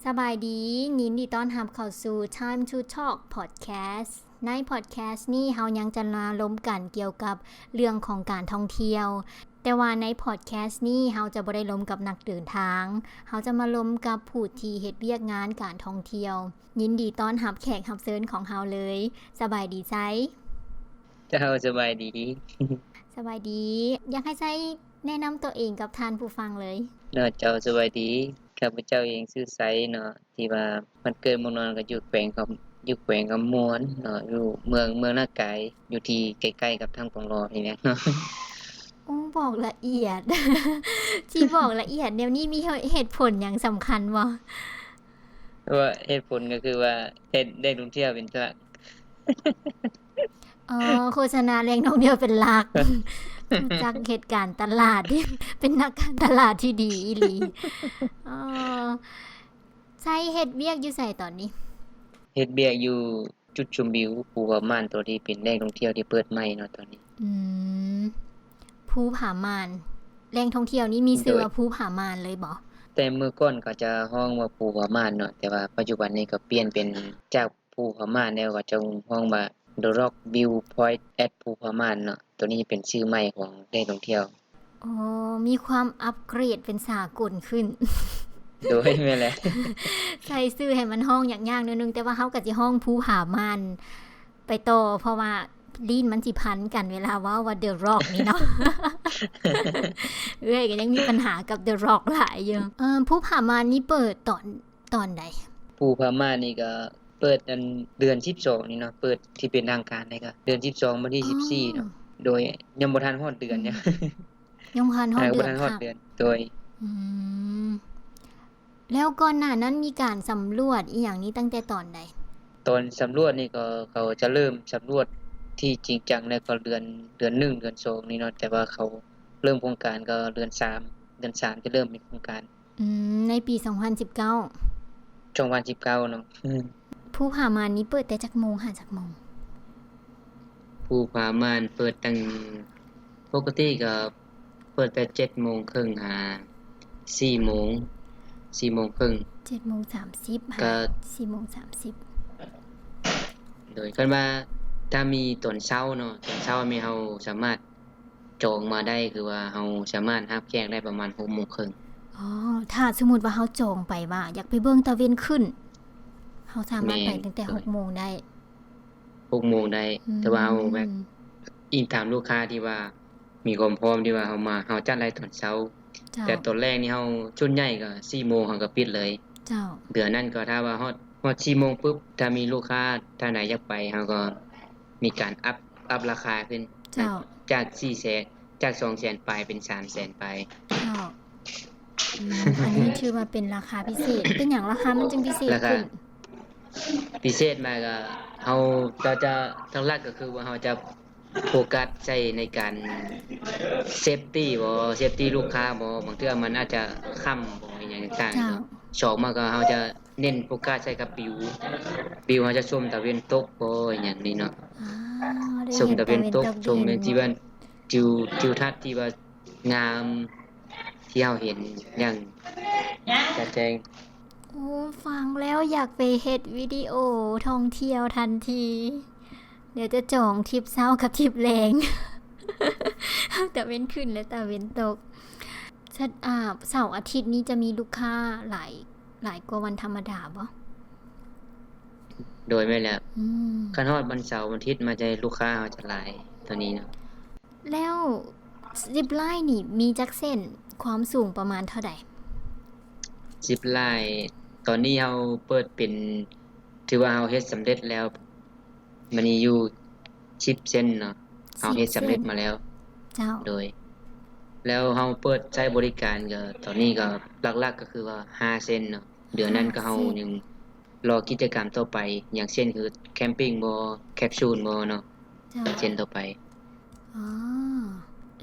ສະບາຍດີ, ຍິນດີຕ້ອນຮັບເຂົ້າສູ່ Time to Talk Podcast. ໃນ podcast ນີ້ເຮົາຍັງຈະມາລົມກັນກ່ຽວກັບເລື່ອງຂອງການທ່ອງທ່ຽວ, ແຕ່ວ່າໃນ podcast ນີ້ເຮົາຈະບໍ່ໄດ້ລົມກັບນັກເດີນທາງ, ເຮົາຈະມາລົມກັບຜູ້ທີ່ເຮັດວຽກງານການທ່ອງທ່ຽວ. ຍິນດີຕ້ອນຮັບແຂກຮັບເຊີນຂອງເຮົາເລີຍ. ສະບາຍດີໄຊ. ເຈົ້າ ສະບາຍດີ. ສະບາຍດີ. ຢາກໃຫ້ໄຊແນະນຳຕົວເອງກັບທ່ານຜູ້ຟັງເລີຍ. ເນາະ ເຈົ້າ ສະບາຍດີ. ຂ້າພະເຈົ້າເອງຊື່ໄຊເນາະ ທີ່ວ່າບ້ານເກີດເມືອງນອນກໍຢູ່ແຂວງຄຳ ຢູ່ແຂວງຄຳມ່ວນເນາະ ຢູ່ເມືອງ ເມືອງນາກາຍ ຢູ່ທີ່ໃກ້ໆກັບທາງປອງຫຼໍ່ນີ້ແຫຼະເນາະ. ໂອ້ ບອກລະອຽດ ທີ່ບອກລະອຽດແນວນີ້ມີເຫດ ເຫດຜົນຫຍັງສຳຄັນບໍ່? ວ່າເຫດຜົນກໍຄືວ່າເຮັດ ແຫຼ່ງທ່ອງທ່ຽວເປັນຫຼັກ. ອໍ ໂຄສະນາແຫຼ່ງທ່ອງທ່ຽວເປັນຫຼັກ. ຮູ້ຈັກເຮັດການຕະຫຼາດ ເປັນນັກການຕະຫຼາດທີ່ດີອີ່ຫຼີ. ອໍ ໄຊເຮັດວຽກຢູ່ໃສຕອນນີ້? ເຮັດວຽກຢູ່ຈຸດຊົມວິວພູຜາມ່ານ ຕົວທີ່ເປັນແຫຼ່ງທ່ອງທ່ຽວທີ່ເປີດໃໝ່ເນາະຕອນນີ້. ອືມ ພູຜາມ່ານ ແຫຼ່ງທ່ອງທ່ຽວນີ້ມີຊື່ວ່າ ໂດຍ ພູຜາມ່ານເລີຍບໍ່? ແຕ່ເມື່ອກ່ອນເຂົາຈະຮ້ອງວ່າພູຜາມ່ານເນາະ ແຕ່ວ່າປັດຈຸບັນນີ້ກໍປ່ຽນເປັນ ຈາກ ພູຜາມ່ານແລ້ວ ເຂົາເຈົ້າຮ້ອງວ່າ The Rock View Point at ພູຜາມ່ານເນາະ. ໂຕນີ້ເປັນຊື່ໃໝ່ຂອງແຫຼ່ງທ່ອງທ່ຽວ. ອໍ ມີຄວາມອັບເກຣດເປັນສາກົນຂຶ້ນ. ໂດຍ ແມ່ນແຫຼະ. ໃສ່ຊື່ໃຫ້ມັນຮ້ອງຍາກໆໜ້ອຍໜຶ່ງ, ແຕ່ວ່າເຮົາກໍຊິຮ້ອງພູຜາມ່ານໄປຕໍ່ ເພາະວ່າລີ້ນມັນຊິພັນກັນເວລາເວົ້າວ່າ The Rock ນີ້ເນາະ. ເອື້ອຍກໍຍັງມີບັນຫາກັບ The Rock ຫຼາຍຢູ່. ເອີ ພູຜາມ່ານນີ້ເປີດຕອນ ຕອນໃດ? ພູຜາມ່ານນີ້ກໍ ເປີດອັນເດືອນສິບສອງນີ້ເນາະ ເປີດທີ່ເປັນທາງການນີ້ກໍເດືອນສິບສອງ ວັນທີສິບສີ່ເນາະ. ອໍ ໂດຍ ຍັງບໍ່ທັນຮອດເດືອນ ອືມ ຍັງ ຍັງບໍ່ທັນຮອດເດືອນ ບໍ່ທັນຮອດເດືອນ. ໂດຍ ອືມ ແລ້ວກ່ອນໜ້ານັ້ນມີການສຳຫຼວດອີ່ຫຍັງນີ້ຕັ້ງແຕ່ຕອນໃດ? ຕອນສຳຫຼວດນີ້ກໍ ເຂົາຈະເລີ່ມສຳຫຼວດທີ່ຈິງຈັງແລ້ວກໍເດືອນ ເດືອນໜຶ່ງ ເດືອນສອງນີ້ເນາະ ແຕ່ວ່າເຂົາເລີ່ມໂຄງການກໍເດືອນສາມ ເດືອນສາມຈະເລີ່ມເປັນໂຄງການ. ອືມ ໃນປີສອງພັນສິບເກົ້າ ສອງພັນສິບເກົ້າເນາະ. ອືມ ພູຜາມ່ານນີ້ເປີດແຕ່ຈັກໂມງຫາຈັກໂມງ? ພູຜາມ່ານເປີດຕັ້ງ ປົກກະຕິກໍເປີດແຕ່ເຈັດໂມງເຄິ່ງຫາສີ່ໂມງ ສີ່ໂມງເຄິ່ງ ເຈັດໂມງສາມສິບ ກໍສີ່ໂມງສາມສິບ. ໂດຍ ຄັນວ່າຖ້າມີຕອນເຊົ້າເນາະ ຕອນເຊົ້າແມ່ນເຮົາສາມາດ ຈອງມາໄດ້ ຄືວ່າເຮົາສາມາດຮັບແຂກໄດ້ປະມານຫົກໂມງເຄິ່ງ. ອໍ ຖ້າສົມມຸດວ່າເຮົາຈອງໄປວ່າຢາກໄປເບິ່ງຕາເວັນຂຶ້ນ ເຮົາສາມາດໄປ ແມ່ນ ຕັ້ງແຕ່ຫົກໂມງໄດ້ ຫົກໂມງໄດ້. ອືມ ແຕ່ວ່າເຮົາແບບອີງຕາມລູກຄ້າທີ່ວ່າມີຄວາມພ້ອມ ທີ່ວ່າເຮົາມາ ເຮົາຈັດໄດ້ຕອນເຊົ້າ. ເຈົ້າ ແຕ່ຕອນແລງນີ້ເຮົາ ສ່ວນໃຫຍ່ກໍສີ່ໂມງເຮົາກໍປິດເລີຍ. ເຈົ້າ ເດືອນນັ້ນກໍຖ້າວ່າຮອດ ຮອດສີ່ໂມງປຶບ ຖ້າມີລູກຄ້າທ່ານໃດຢາກໄປ ເຮົາກໍ ມີການອັບ ອັບລາຄາຂຶ້ນ. ເຈົ້າ ຈາກສີ່ແສນ ຈາກສອງແສນປາຍເປັນສາມແສນປາຍ. ເຈົ້າ ອືມ ອັນນີ້ຖືວ່າເປັນລາຄາພິເສດ. ເປັນຫຍັງລາຄາມັນຈຶ່ງພິເສດຂຶ້ນ? ລາຄາພິເສດມາກໍ ເຮົາ ເຮົາຈະ ຫຼັກໆກໍຄືວ່າເຮົາຈະໂຟກັສໃສ່ໃນການເຊຟຕີ້ບໍ ເຊຟຕີ້ລູກຄ້າບໍ ບາງເທື່ອມັນອາດຈະຄ່ຳບໍ ອີ່ຫຍັງຕ່າງໆ. ເຈົ້າ ເນາະ ສອງມາກໍເຮົາຈະ ເນັ້ນໂຟກັສໃສ່ກັບວິວ ວິວເຮົາຈະຊົມຕາເວັນຕົກບໍ່ ອີ່ຫຍັງນີ້ເນາະ. ອ່າ ຊົມຕາເວັນຕົກ ຊົມແມ່ນທີ່ວ່າ ທິວ ທິວທັດທີ່ວ່າງາມ ທີ່ເຮົາເຫັນຢ່າງຈະແຈ້ງ. ໂອ້ ຟັງແລ້ວຢາກໄປເຮັດວິດີໂອທ່ອງທ່ຽວທັນທີ. ດຽວຈະຈອງທຣິບເຊົ້າກັບທຣິບແລງ ຕາເວັນຂຶ້ນ ແລະ ຕາເວັນຕົກ. ເສົາອາທິດນີ້ຈະມີລູກຄ້າຫຼາຍ ຫຼາຍກວ່າວັນທຳມະດາບໍ່? ໂດຍ ແມ່ນແລ້ວ. ອືມ ຄັນຮອດວັນເສົາວັນອາທິດມາຈະ ລູກຄ້າເຮົາຈະຫຼາຍຕອນນີ້ເນາະ. ແລ້ວຊິບລາຍນີ້ມີຈັກເສັ້ນ? ຄວາມສູງປະມານເທົ່າໃດ? ຊິບລາຍ ຕອນນີ້ເຮົາເປີດເປັນ ຖືວ່າເຮົາເຮັດສຳເລັດແລ້ວ. ມັນມີຢູ່ສິບເສັ້ນເນາະ ເຮົາເຮັດສຳເລັດມາແລ້ວ. ເຈົ້າ ໂດຍ ແລ້ວເຮົາເປີດໃຊ້ບໍລິການກໍ ຕອນນີ້ກໍຫຼັກໆກໍຄືວ່າຫ້າເສັ້ນເນາະ. ເດືອນນັ້ນກໍເຮົາຍັງລໍກິດຈະກຳຕໍ່ໄປ ຢ່າງເຊັ່ນຄືແຄມປິງບໍ ແຄັບຊູນບໍເນາະ. ເຈົ້າ ເສັ້ນຕໍ່ໄປ. ອໍ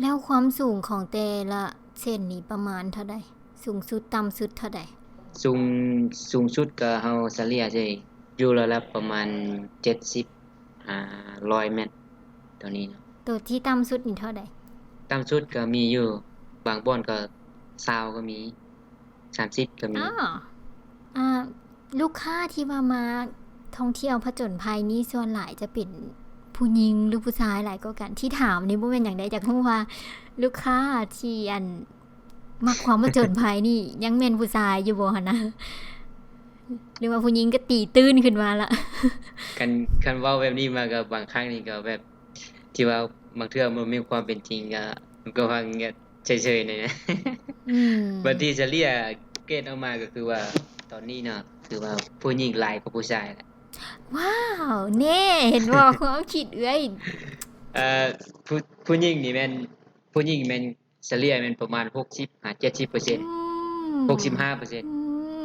ແລ້ວຄວາມສູງຂອງແຕ່ລະເສັ້ນນີ້ປະມານເທົ່າໃດ? ສູງສຸດ ຕ່ຳສຸດເທົ່າໃດ? ສູງ ສູງສຸດກໍເຮົາສະເລ່ຍໃສ່ຢູ່ລະດັບປະມານເຈັດສິບ ອ່າ ຮ້ອຍແມັດ ຕົວນີ້ເນາະ. ຕົວທີ່ຕ່ຳສຸດນີ້ເທົ່າໃດ? ຕ່ຳສຸດກໍມີຢູ່ ບາງບ່ອນກໍຊາວກໍມີ ສາມສິບກໍມີ. ອໍ ອ່າ ລູກຄ້າທີ່ວ່າມາທ່ອງທ່ຽວຜະຈົນໄພນີ້ ສ່ວນຫຼາຍຈະເປັນຜູ້ຍິງ ຫຼື ຜູ້ຊາຍຫຼາຍກວ່າກັນ? ທີ່ຖາມນີ້ບໍ່ແມ່ນຫຍັງໃດ ຢາກຮູ້ວ່າລູກຄ້າທີ່ ອັນ ມັກຄວາມຜະຈົນໄພນີ້ ຍັງແມ່ນຜູ້ຊາຍຢູ່ບໍ່ຫັ້ນນະ ຫຼືວ່າຜູ້ຍິງກໍຕີຕື້ນຂຶ້ນມາລະ? ຄັນ ຄັນເວົ້າແບບນີ້ມາກໍບາງຄັ້ງນີ້ກໍແບບ ທີ່ວ່າບາງເທື່ອມັນມີຄວາມເປັນຈິງກໍ ກໍຟັງແບບເຊີຍໆ ແນ່ນະ. ອືມ ບັດທີ່ສະເລ່ຍເກດອອກມາກໍຄືວ່າ ຕອນນີ້ເນາະ ຄືວ່າຜູ້ຍິງຫຼາຍກວ່າຜູ້ຊາຍລະ. ວ້າວ ແນ່ ເຫັນບໍ່ ຄວາມຄິດເອື້ອຍ? ເອີ ຜູ້ ຜູ້ຍິງນີ້ແມ່ນ ຜູ້ຍິງແມ່ນ ສະເລ່ຍແມ່ນປະມານຫົກສິບຫາເຈັດສິບເປີເຊັນ ອືມ ຫົກສິບຫ້າເປີເຊັນ. ອື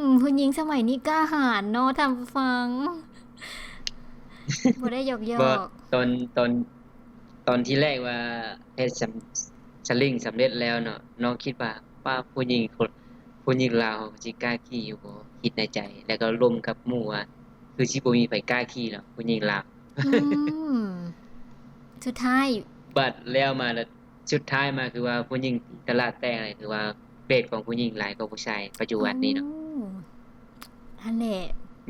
ມ ຜູ້ຍິງສະໄໝນີ້ກ້າຫານເນາະທ່ານຜູ້ຟັງ ບໍ່ໄດ້ຢອກໆ. ບໍ່ ຕອນ ຕອນ ຕອນທີແລກວ່າເຮັດສຳ ສະລິງສຳເລັດແລ້ວເນາະ ນ້ອງຄິດວ່າ ປ້າ ຜູ້ຍິງຄົນ ຜູ້ຍິງລາວເຮົາຊິກ້າຂີ່ຢູ່ບໍ່? ຄິດໃນໃຈ ແລ້ວກໍລົມກັບໝູ່ວ່າ ຄືຊິບໍ່ມີໃຜກ້າຂີ່ດອກ ຜູ້ຍິງລາວ. ອືມ ສຸດທ້າຍ ບັດແລ້ວມາລະ ສຸດທ້າຍມາຄືວ່າຜູ້ຍິງຕະຫຼາດແຕກເລີຍ ຄືວ່າເບສຂອງຜູ້ຍິງຫຼາຍກວ່າຜູ້ຊາຍປັດຈຸບັນນີ້ເນາະ. ໂອ້ ຫັ້ນແຫຼະ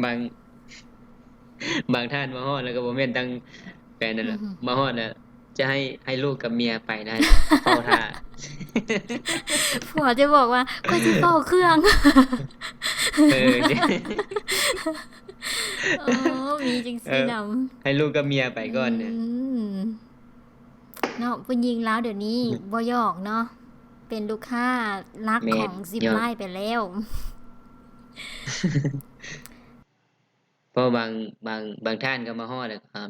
ບາງ ບາງທ່ານມາຮອດແລ້ວກໍບໍ່ແມ່ນທາງແຟນນັ້ນແຫຼະ ອືຮຶ ມາຮອດແລ້ວຈະໃຫ້ ໃຫ້ລູກກັບເມຍໄປນະ ເຝົ້າຖ້າ ຜົວຈະບອກວ່າ ຂ້ອຍຊິເຝົ້າເຄື່ອງ. ເອີ ໂອ້ ມີຈັ່ງຊີ້ນຳ ເອີ ໃຫ້ລູກກັບເມຍໄປກ່ອນເນາະ. ອືມ ເນາະ ຜູ້ຍິງລາວດຽວນີ້ ອືມ ບໍ່ຢອກເນາະ ເປັນລູກຄ້າຫຼັກ ແມ່ນ ຂອງຊິບ ຍອກ ລາຍໄປແລ້ວ. ເພາະບາງ ບາງ ບາງທ່ານກໍມາຮອດແລ້ວກໍ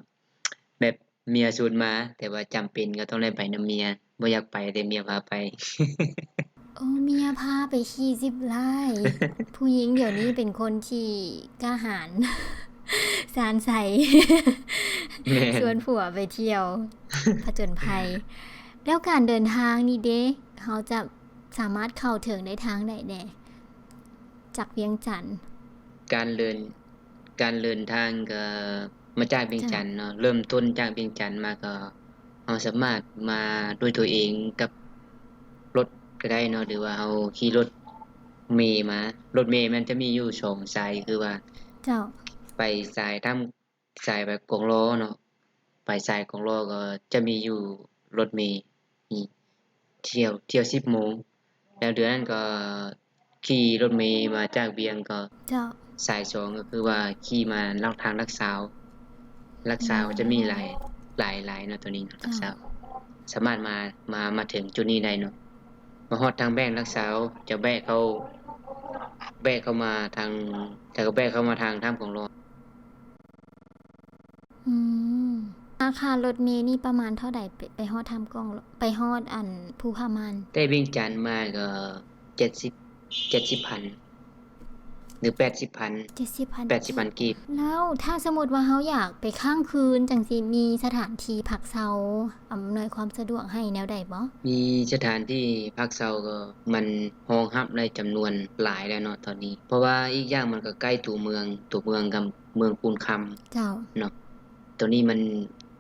ແບບເມຍຊວນມາ ແຕ່ວ່າຈຳເປັນກໍຕ້ອງໄດ້ໄປນຳເມຍ ບໍ່ຢາກໄປ ແຕ່ເມຍພາໄປ. ໂອ້ ເມຍພາໄປຂີ່ຊິບລາຍ ຜູ້ຍິງດຽວນີ້ເປັນຄົນທີ່ກ້າຫານ ຊານໄຊ ແມ່ນ ຊວນຜົວໄປທ່ຽວຜະຈົນໄພ. ແລ້ວການເດີນທາງນີ້ເດ ເຮົາຈະສາມາດເຂົ້າເຖິງໄດ້ທາງໃດແດ່ ຈາກວຽງຈັນ? ການເດີນ ການເດີນທາງກໍມາຈາກວຽງຈັນເນາະ ເຈົ້າ ເລີ່ມຕົ້ນຈາກວຽງຈັນມາກໍ ເຮົາສາມາດມາດ້ວຍຕົວເອງກັບລົດກໍໄດ້ເນາະ ຫຼືວ່າເຮົາຂີ່ລົດເມມາ. ລົດເມມັນຈະມີຢູ່ສອງສາຍ ຄືວ່າ ເຈົ້າ ໄປສາຍທຳ ສາຍແບບກອງລໍເນາະ ໄປສາຍກອງລໍກໍຈະມີຢູ່ລົດເມ ມີທ່ຽວ ທ່ຽວສິບໂມງ ແລ້ວເທື່ອນັ້ນກໍຂີ່ລົດເມມາຈາກວຽງກໍ ເຈົ້າ ສາຍສອງ ກໍຄືວ່າຂີ່ມາຫຼັກ ທາງຫຼັກຊາວ ຫຼັກຊາວ ອືມ ກໍຈະມີຫຼາຍ ຫຼາຍ ຫຼາຍເນາະ ໂຕນີ້ ເຈົ້າ ຫຼັກຊາວ ສາມາດມາ ມາ ມາເຖິງຈຸດນີ້ໄດ້ເນາະ. ມາຮອດທາງແບງຫຼັກຊາວ ຈະແບກເຂົ້າ ແບກເຂົ້າມາທາງ ແລ້ວກໍແບກເຂົ້າມາທາງຖ້ຳກອງລໍ. ອືມ ລາຄາລົດເມນີ້ປະມານເທົ່າໃດ ໄປ ໄປຮອດຖ້ຳກອງລໍ ໄປຮອດອັນພູຜາມ່ານ? ແຕ່ວຽງຈັນມາກໍເຈັດສິບ ເຈັດສິບພັນ ຫຼື ແປດສິບພັນ ເຈັດສິບພັນ ແປດສິບພັນກີບ. ແລ້ວຖ້າສົມມຸດວ່າເຮົາຢາກໄປຄ້າງຄືນຈັ່ງຊີ້ ມີສະຖານທີ່ພັກເຊົາອຳນວຍຄວາມສະດວກໃຫ້ແນວໃດບໍ່? ມີສະຖານທີ່ພັກເຊົາກໍມັນຮອງຮັບໄດ້ຈຳນວນຫຼາຍແລ້ວເນາະຕອນນີ້ ເພາະວ່າອີກຢ່າງມັນກໍໃກ້ຕົວເມືອງ ຕົວເມືອງກັບເມືອງຄູນຄຳ ເຈົ້າ ເນາະ. ໂຕນີ້ມັນ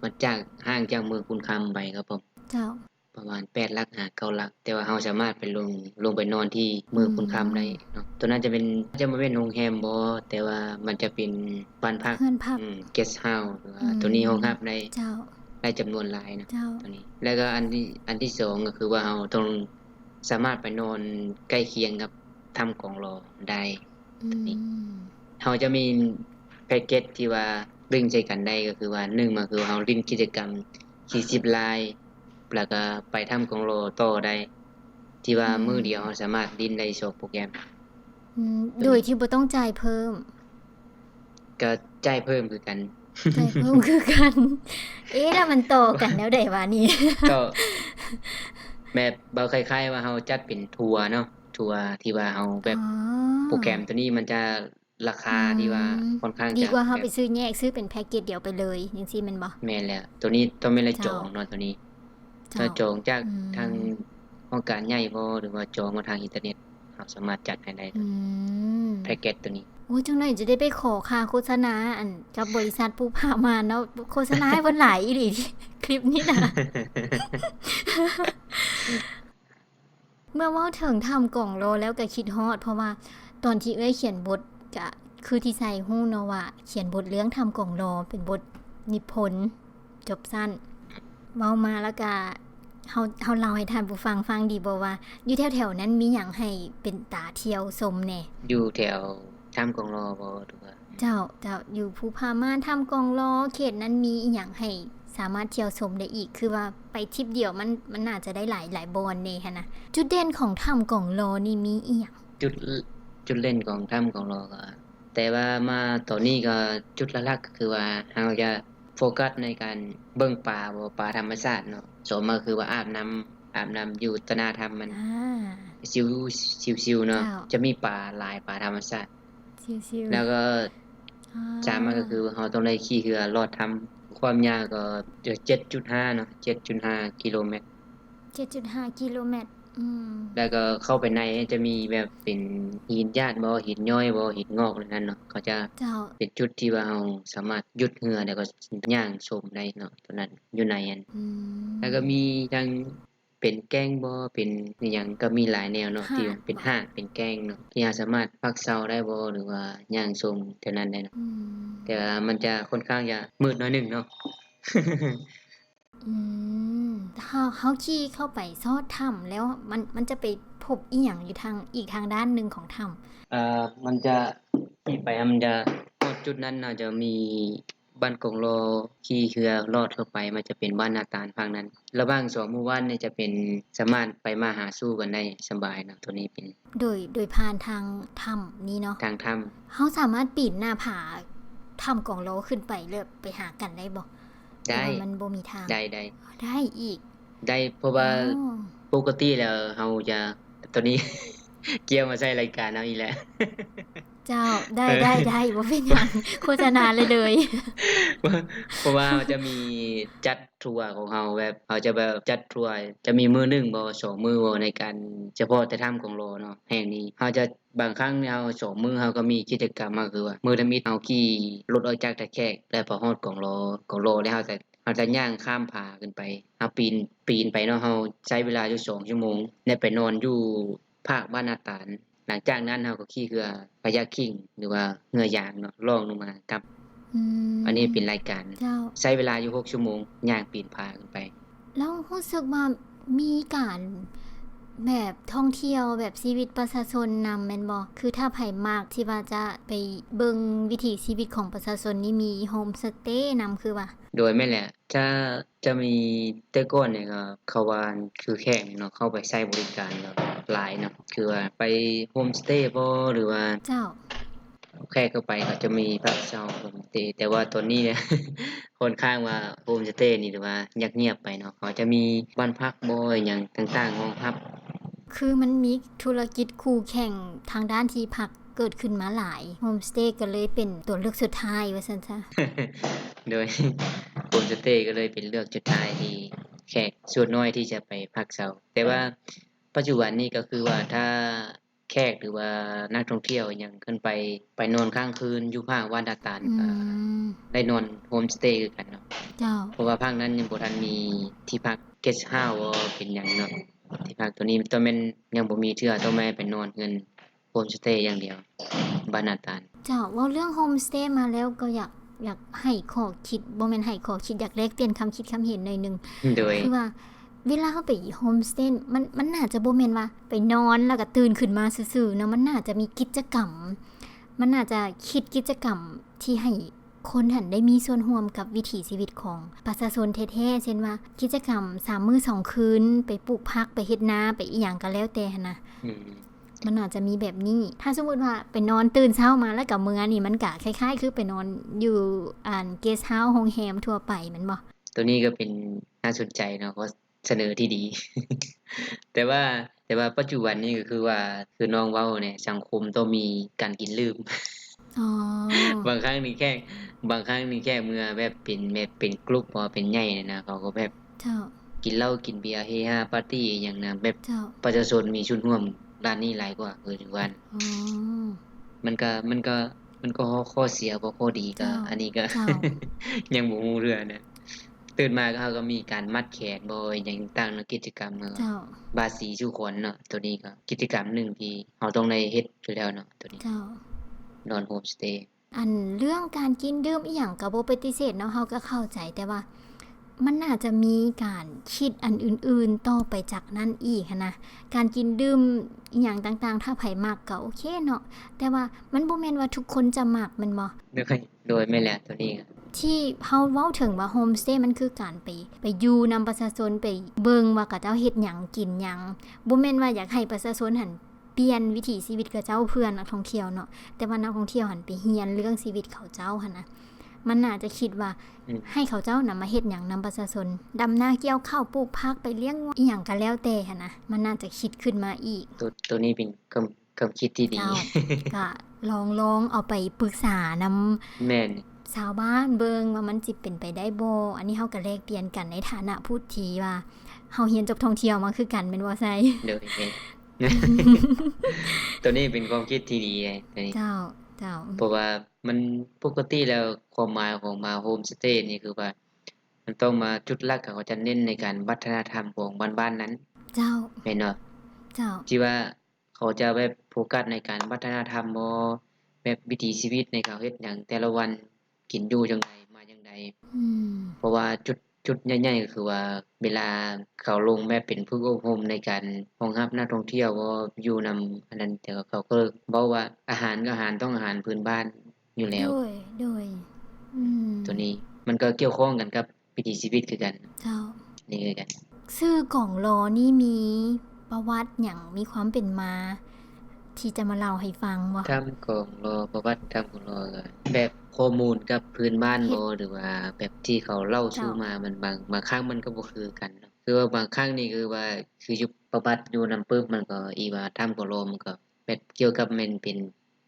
ມັນຈາກ ຫ່າງຈາກເມືອງຄູນຄຳໄປ ຄັບຜົມ ເຈົ້າ ປະມານແປດຫຼັກຫາເກົ້າຫຼັກ ແຕ່ວ່າເຮົາສາມາດໄປລົງ ລົງໄປນອນທີ່ເມືອງ ອືມ ຄູນຄຳໄດ້ເນາະ. ໂຕນັ້ນຈະເປັນ ຈະບໍ່ແມ່ນໂຮງແຮມບໍ່ ແຕ່ວ່າມັນຈະເປັນບ້ານພັກ ເຮືອນພັກ ອືມ ເກສເຮົາສ໌ ຫຼືວ່າ ອືມ ໂຕນີ້ຮອງຮັບໄດ້ ເຈົ້າ ໄດ້ຈຳນວນຫຼາຍເນາະ ເຈົ້າ ໂຕນີ້. ແລ້ວກໍອັນທີ່ ອັນທີ່ສອງກໍຄືວ່າເຮົາຕ້ອງສາມາດໄປນອນໃກ້ຄຽງກັບຖ້ຳກອງລໍໄດ້ ອືມ ໂຕນີ້ ເຮົາຈະມີແພັກເກັດທີ່ວ່າລິ້ງໃສ່ກັນໄດ້ ກໍຄືວ່າ ໜຶ່ງມາຄືເຮົາຫຼິ້ນກິດຈະກຳຂີ່ຊິບລາຍ ແລ້ວກໍໄປຖ້ຳກອງລໍຕໍ່ໄດ້ ທີ່ວ່າ ອືມ ມື້ດຽວເຮົາສາມາດຫຼິ້ນໄດ້ສອງໂປຣແກຣມ. ອືມ ໂດຍທີ່ບໍ່ຕ້ອງຈ່າຍເພີ່ມ? ກໍຈ່າຍເພີ່ມຄືກັນ. ຈ່າຍເພີ່ມຄືກັນ. ເອ ແລ້ວມັນຕໍ່ກັນແນວໃດວະນີ້? ກໍແບບເວົ້າຄ້າຍໆວ່າເຮົາຈັດເປັນທົວເນາະ ທົວທີ່ວ່າເຮົາແບບ ອໍ ໂປຣແກຣມໂຕນີ້ມັນຈະ ລາຄາ ອືມ ທີ່ວ່າຄ່ອນຂ້າງຈະ ດີກວ່າເຮົາໄປຊື້ແຍກ ຊື້ເປັນແພັກເກັດດຽວໄປເລີຍ ຈັ່ງຊີ້ແມ່ນບໍ່? ແມ່ນແລ້ວ ໂຕນີ້ຕ້ອງແມ່ນລະ ເຈົ້າ ຈອງເນາະ ໂຕນີ້ ເຈົ້າ ຕ້ອງຈອງຈາກ ອືມ ທາງຫ້ອງການໃຫຍ່ບໍ່ ຫຼືວ່າຈອງມາທາງອິນເຕີເນັດ ເຮົາສາມາດຈັດໃຫ້ໄດ້ ອືມ ແພັກເກັດໂຕນີ້. ໂອ້ຍ ຈັກໜ້ອຍຈະໄດ້ໄປຂໍຄ່າໂຄສະນາ ອັນ ກັບບໍລິສັດພູຜາມ່ານເນາະ ໂຄສະນາໃຫ້ເພິ່ນຫຼາຍອີ່ຫຼີ ຄລິບນີ້ນະ. ເມື່ອເວົ້າເຖິງຖ້ຳກອງລໍແລ້ວກໍຄິດຮອດ ເພາະວ່າຕອນທີ່ເອື້ອຍຂຽນບົດ ກະຄືທີ່ໄຊຮູ້ເນາະວ່າຂຽນບົດເລື່ອງຖ້ຳກອງລໍເປັນບົດນິພົນ ຈົບສັ້ນ. ເວົ້າມາແລ້ວກະ ເຮົາ ເຮົາເລົ່າໃຫ້ທ່ານຜູ້ຟັງຟັງດີບໍ່ວ່າ ຢູ່ແຖວໆນັ້ນມີຫຍັງໃຫ້ເປັນຕາທ່ຽວຊົມແດ່? ຢູ່ແຖວຖ້ຳກອງລໍບໍ່ ຫຼືວ່າ? ເຈົ້າ ເຈົ້າ ຢູ່ພູຜາມ່ານ ຖ້ຳກອງລໍ ເຂດນັ້ນມີອີ່ຫຍັງໃຫ້ສາມາດທ່ຽວຊົມໄດ້ອີກ? ຄືວ່າໄປທຣິບດຽວມັນ ມັນໜ້າຈະໄດ້ຫຼາຍ ຫຼາຍບ່ອນແດ່ຫັ້ນນະ. ຈຸດເດັ່ນຂອງຖ້ຳກອງລໍນີ້ມີອີ່ຫຍັງ? ຈຸດ ຈຸດເດັ່ນຂອງຖ້ຳກອງລໍກໍ ແຕ່ວ່າມາຕອນນີ້ກໍຈຸດຫຼັກໆກໍຄືວ່າເຮົາຈະໂຟກັສໃນການເບິ່ງປາບໍ່ ປາທຳມະຊາດເນາະ. ສອງມາຄືວ່າອາບນ້ຳ ອາບນ້ຳຢູ່ຕໍ່ໜ້າຖ້ຳມັນ ອາ ຊິວ ຊິວໆເນາະ ເຈົ້າ ຈະມີປາຫຼາຍ ປາທຳມະຊາດ ຊິວໆ ແລ້ວກໍ ອາ ສາມມາກໍຄືເຮົາຕ້ອງໄດ້ຂີ່ເຮືອລອດຖ້ຳ ຄວາມຍາວກໍຈະເຈັດຈຸດຫ້າເນາະ ເຈັດຈຸດຫ້າກິໂລແມັດ. ເຈັດຈຸດຫ້າກິໂລແມັດ ອືມ ແລ້ວກໍເຂົ້າໄປໃນຈະມີແບບເປັນຫີນຢາດບໍ່ ຫີນຍ້ອຍບໍ່ ຫີນງອກນັ້ນເນາະ ເຂົາຈະ ເຈົ້າ ເປັນຈຸດທີ່ວ່າເຮົາສາມາດຢຸດເຮືອ ແລ້ວກໍຍ່າງຊົມໄດ້ເນາະ ຕົວນັ້ນຢູ່ໃນອັນ ອືມ ແລ້ວກໍມີທັງເປັນແກ້ງບໍ່ ເປັນອີ່ຫຍັງ ກໍມີຫຼາຍແນວເນາະ ທີ່ເປັນຫາກ ເປັນແກ້ງເນາະ ທີ່ເຮົາສາມາດພັກເຊົາໄດ້ບໍ່ ຫຼືວ່າຍ່າງຊົມແຖວນັ້ນໄດ້ເນາະ ອືມ ແຕ່ວ່າມັນຈະຄ່ອນຂ້າງຈະມືດໜ້ອຍໜຶ່ງເນາະ. ອືມ ເຮົາ ເຮົາຂີ່ເຂົ້າໄປຊອດຖ້ຳແລ້ວ ມັນ ມັນຈະໄປພົບອີ່ຫຍັງຢູ່ທາງ ອີກທາງດ້ານໜຶ່ງຂອງຖ້ຳ? ເອີ ມັນຈະຂີ່ໄປ ມັນຈະຮອດຈຸດນັ້ນ ເຮົາຈະມີບ້ານກອງລໍ ຂີ່ເຮືອລອດເຂົ້າໄປ ມັນຈະເປັນບ້ານນາຕານພາກນັ້ນ. ລະຫວ່າງສອງໝູ່ບ້ານນີ້ຈະເປັນ ສາມາດໄປມາຫາສູ່ກັນໄດ້ສະບາຍເນາະ ໂຕນີ້ເປັນ ໂດຍ ໂດຍຜ່ານທາງຖ້ຳນີ້ເນາະ ທາງຖ້ຳ. ເຮົາສາມາດປີນໜ້າຜາຖ້ຳກອງລໍຂຶ້ນໄປ ແລ້ວໄປຫາກັນໄດ້ບໍ່? ໄດ້ ແຕ່ວ່າມັນບໍ່ມີທາງ ໄດ້ ໄດ້ ໄດ້ອີກ ໄດ້ ເພາະວ່າ ອໍ ປົກກະຕິແລ້ວເຮົາຈະ ຕອນນີ້ກ່ຽວມາໃສ່ລາຍການເຮົາອີກແລ້ວ ເຈົ້າ ໄດ້ ໄດ້ ໄດ້ ບໍ່ເປັນຫຍັງ ໂຄສະນາເລີຍ ເພາະວ່າເຮົາຈະມີຈັດ ທົວຂອງເຮົາ ແບບເຮົາຈະແບບຈັດທົວ ຈະມີມື້ໜຶ່ງບໍ່ ສອງມື້ບໍ່ ໃນການສະເພາະແຕ່ຖ້ຳກອງລໍເນາະ ແຫ່ງນີ້ ເຮົາຈະ ບາງຄັ້ງເຮົາ ສອງມື້ເຮົາກໍມີກິດຈະກຳ ກໍຄືວ່າມື້ທຳອິດເຮົາຂີ່ລົດອອກຈາກທ່າແຂກ ແລ້ວໄປຮອດກອງລໍ ກອງລໍ ແລ້ວເຮົາຈະ ເຮົາຈະຍ່າງຂ້າມຜາຂຶ້ນໄປ ເຮົາປີນ ປີນໄປເນາະ ເຮົາໃຊ້ເວລາຢູ່ສອງຊົ່ວໂມງ ແລ້ວໄປນອນຢູ່ພາກບ້ານນາຕານ. ຫຼັງຈາກນັ້ນເຮົາກໍຂີ່ເຮືອພະຍາຄິງ ຫຼືວ່າເຮືອຢາງເນາະ ລ່ອງລົງມາກັບ ອືມ ອັນນີ້ເປັນລາຍການ ເຈົ້າ ໃຊ້ເວລາຢູ່ຫົກຊົ່ວໂມງ ຍ່າງປີນຜາຂຶ້ນໄປ. ແລ້ວຮູ້ສຶກວ່າມີການແບບທ່ອງທ່ຽວແບບຊີວິດປະຊາຊົນນຳແມ່ນບໍ່? ຄືຖ້າໃຜມັກທີ່ວ່າຈະໄປເບິ່ງວິຖີຊີວິດຂອງປະຊາຊົນນີ້ ມີໂຮມສະເຕນຳຄືວ່າ? ໂດຍ ແມ່ນແຫຼະ ຈະ ຈະມີ ແຕ່ກ່ອນນີ້ກໍເຂົາວ່າຄືແຂກເນາະ ເຂົ້າໄປໃຊ້ບໍລິການກໍຫຼາຍເນາະ ຄືວ່າໄປໂຮມສະເຕບໍ່ ຫຼືວ່າ ເຈົ້າ ແຂກເຂົ້າໄປກໍຈະມີພັກເຊົາໂຮມສະເຕ ແຕ່ວ່າຕອນນີ້ ຄ່ອນຂ້າງວ່າໂຮມສະເຕນີ້ຖືວ່າຍາດງຽບໄປເນາະ ເຂົາຈະມີບ້ານພັກບໍ່ ອີ່ຫຍັງຕ່າງໆຮອງຮັບ ຄືມັນມີທຸລະກິດຄູ່ແຂ່ງທາງດ້ານທີ່ພັກເກີດຂຶ້ນມາຫຼາຍ ໂຮມສະເຕກໍເລີຍເປັນຕົວເລືອກສຸດທ້າຍວ່າຊັ້ນຊະ. ໂດຍ ໂຮມສະເຕກໍເລີຍເປັນເລືອກສຸດທ້າຍທີ່ແຂກສ່ວນໜ້ອຍທີ່ຈະໄປພັກເຊົາ ແຕ່ວ່າປັດຈຸບັນນີ້ກໍຄືວ່າຖ້າແຂກ ຫຼືວ່ານັກທ່ອງທ່ຽວຫຍັງຂຶ້ນໄປ ໄປນອນຄ້າງຄືນຢູ່ພາກວັດນາຕານ ອືມ ກໍໄດ້ນອນໂຮມສະເຕຄືກັນເນາະ ເຈົ້າ ເພາະວ່າພາກນັ້ນຍັງບໍ່ທັນມີທີ່ພັກ ເກສເຮົາສ໌ ບໍ່ເປັນຫຍັງເນາະ ທີ່ພັກໂຕນີ້ຕ້ອງແມ່ນຍັງບໍ່ມີເທື່ອ ຕ້ອງແມ່ນໄປນອນເຮືອນໂຮມສະເຕຢ່າງດຽວ ບ້ານນາຕານ. ເຈົ້າ ເວົ້າເລື່ອງໂຮມສະເຕມາແລ້ວກໍຢາກ ຢາກໃຫ້ຂໍ້ຄິດ ບໍ່ແມ່ນໃຫ້ຂໍ້ຄິດ ຢາກແລກປ່ຽນຄຳຄິດຄຳເຫັນໜ້ອຍໜຶ່ງ ໂດຍ ຄືວ່າເວລາເຮົາໄປໂຮມສະເຕ ມັນ ມັນໜ້າຈະບໍ່ແມ່ນວ່າໄປນອນແລ້ວກໍຕື່ນຂຶ້ນມາຊື່ໆເນາະ ມັນໜ້າຈະມີກິດຈະກຳ ມັນໜ້າຈະຄິດກິດຈະກຳທີ່ໃຫ້ ຄົນຫັ້ນໄດ້ມີສ່ວນຮ່ວມກັບວິຖີຊີວິດຂອງປະຊາຊົນແທ້ໆ ເຊັ່ນວ່າ ກິດຈະກຳສາມມື້ສອງຄືນ ໄປປູກຜັກ ໄປເຮັດນາ ໄປອີ່ຫຍັງກໍແລ້ວແຕ່ຫັ້ນນະ ອືມ ມັນອາດຈະມີແບບນີ້. ຖ້າສົມມຸດວ່າໄປນອນຕື່ນເຊົ້າມາແລ້ວກໍເມືອນີ້ ມັນກະຄ້າຍໆຄືໄປນອນຢູ່ ອັນ ເກສເຮົາສ໌ ໂຮງແຮມທົ່ວໄປແມ່ນບໍ່? ໂຕນີ້ກໍເປັນ ໜ້າສົນໃຈເນາະ ເພາະ ສະເໜີທີ່ດີ ແຕ່ວ່າ ແຕ່ວ່າປັດຈຸບັນນີ້ກໍຄືວ່າ ຄືນ້ອງເວົ້າແຫຼະ ສັງຄົມຕ້ອງມີການກິນດື່ມ ອໍ ບາງຄັ້ງນີ້ແຂກ ບາງຄັ້ງນີ້ແຂກເມື່ອແບບເປັນ ແບບເປັນກຸ່ມ ເປັນໃຫຍ່ນະ ເຂົາກໍແບບ ເຈົ້າ ກິນເຫຼົ້າກິນເບຍ ເຮຮາປາຕີ້ອີ່ຫຍັງນະ ແບບ ເຈົ້າ ປະຊາຊົນມີສ່ວນຮ່ວມດ້ານນີ້ຫຼາຍກວ່າ ຄືຢູ່ບ້ານ ອໍ ມັນກໍ ມັນກໍ ມັນກໍຂໍ້ເສຍບໍ່ ຂໍ້ດີກໍ ເຈົ້າ ອັນນີ້ກໍ ເຈົ້າ ຍັງບໍ່ຮູ້ເທື່ອນະ. ຕື່ນມາກໍເຮົາກໍມີການມັດແຂນບໍ່ ອີ່ຫຍັງຕ່າງໆເນາະ ກິດຈະກຳ ເຈົ້າ ບາສີສູ່ຂວັນເນາະ ໂຕນີ້ກໍກິດຈະກຳໜຶ່ງທີ່ເຮົາຕ້ອງໄດ້ເຮັດຢູ່ແລ້ວເນາະ ໂຕນີ້ ເຈົ້າ. ນອນໂຮມສະເຕ. ອັນເລື່ອງການກິນດື່ມອີ່ຫຍັງກໍບໍ່ປະຕິເສດເນາະ ເຮົາກໍເຂົ້າໃຈ ແຕ່ວ່າມັນໜ້າຈະມີການຄິດອັນອື່ນໆຕໍ່ໄປຈາກນັ້ນອີກຫັ້ນນະ. ການກິນດື່ມອີ່ຫຍັງຕ່າງໆ ຖ້າໃຜມັກກໍໂອເຄເນາະ ແຕ່ວ່າມັນບໍ່ແມ່ນວ່າທຸກຄົນຈະມັກແມ່ນບໍ່? ໂດຍ ໂດຍ ແມ່ນແຫຼະ ໂຕນີ້ ທີ່ເຮົາເວົ້າເຖິງວ່າໂຮມສະເຕ ມັນຄືການໄປ ໄປຢູ່ນຳປະຊາຊົນ ໄປເບິ່ງວ່າເຂົາເຈົ້າເຮັດຫຍັງ ກິນຫຍັງ ບໍ່ແມ່ນວ່າຢາກໃຫ້ປະຊາຊົນຫັ້ນ ປ່ຽນວິຖີຊີວິດຂະເຈົ້າເພື່ອນັກທ່ອງທ່ຽວເນາະ ແຕ່ວ່ານັກທ່ອງທ່ຽວຫັ້ນໄປຮຽນເລື່ອງຊີວິດເຂົາເຈົ້າຫັ້ນນະ ມັນໜ້າຈະຄິດວ່າ ອືມ ໃຫ້ເຂົາເຈົ້ານຳມາເຮັດຫຍັງນຳປະຊາຊົນ ດຳນາກ່ຽວເຂົ້າ ປູກຜັກ ໄປລ້ຽງງົວ ອີ່ຫຍັງກໍແລ້ວແຕ່ຫັ້ນນະ ມັນໜ້າຈະຄິດຂຶ້ນມາອີກ. ໂຕ ໂຕນີ້ເປັນຄວາມ ຄວາມຄິດທີ່ດີ. ເຈົ້າ ກະລອງ ລອງເອົາໄປປຶກສານຳ ແມ່ນ ຊາວບ້ານເບິ່ງວ່າມັນຊິເປັນໄປໄດ້ບໍ່. ອັນນີ້ເຮົາກະແລກປ່ຽນກັນໃນຖານະຜູ້ທີ່ວ່າເຮົາຮຽນຈົບທ່ອງທ່ຽວມາຄືກັນແມ່ນບໍ່ໄຊ? ໂດຍ ແມ່ນ. ໂຕນີ້ເປັນຄວາມຄິດທີ່ດີເດ ໂຕນີ້. ເຈົ້າ ເຈົ້າ. ເພາະວ່າມັນ ປົກກະຕິແລ້ວຄວາມໝາຍຂອງມາໂຮມສະເຕນີ້ຄືວ່າ ມັນຕ້ອງມາ ຈຸດຫຼັກເຂົາຈະເນັ້ນໃນການວັດທະນະທຳຂອງບ້ານໆນັ້ນ. ເຈົ້າ. ແມ່ນບໍ່? ເຈົ້າ. ທີ່ວ່າເຂົາຈະແບບໂຟກັສໃນການວັດທະນະທຳບໍ ແບບວິຖີຊີວິດໃນເຂົາເຮັດຫຍັງແຕ່ລະວັນ ກິນຢູ່ຈັ່ງໃດ ມາຈັ່ງໃດ. ອືມ. ເພາະວ່າຈຸດ ຈຸດໃຫຍ່ໆກໍຄືວ່າ ເວລາເຂົາລົງແບບເປັນຝຶກອົບຮົມໃນການຮອງຮັບນັກທ່ອງທ່ຽວບໍ ຢູ່ນຳອັນນັ້ນ ແຕ່ເຂົາກໍເວົ້າວ່າອາຫານກໍອາຫານ ຕ້ອງອາຫານພື້ນບ້ານຢູ່ແລ້ວ. ໂດຍ ໂດຍ. ອືມ. ໂຕນີ້ມັນກໍກ່ຽວຂ້ອງກັນກັບວິຖີຊີວິດຄືກັນ. ເຈົ້າ. ນີ້ຄືກັນ. ຊື່ກອງລໍນີ້ມີປະຫວັດຫຍັງ ມີຄວາມເປັນມາ ທີ່ຈະມາເລົ່າໃຫ້ຟັງບໍ່? ຖ້ຳກອງລໍ ປະຫວັດຖ້ຳກອງລໍ ກໍແບບຂໍ້ມູນກັບພື້ນບ້ານບໍ ຫຼືວ່າແບບທີ່ເຂົາເລົ່າສູ່ມາ? ມັນບາງ ບາງຄັ້ງມັນກໍບໍ່ຄືກັນເນາະ ຄືວ່າບາງຄັ້ງນີ້ຄືວ່າ ຄືຢູ່ປະຫວັດຢູ່ນຳປຶບ ມັນກໍອີກວ່າຖ້ຳກອງລໍ ມັນກໍແບບກ່ຽວກັບແມ່ນເປັນ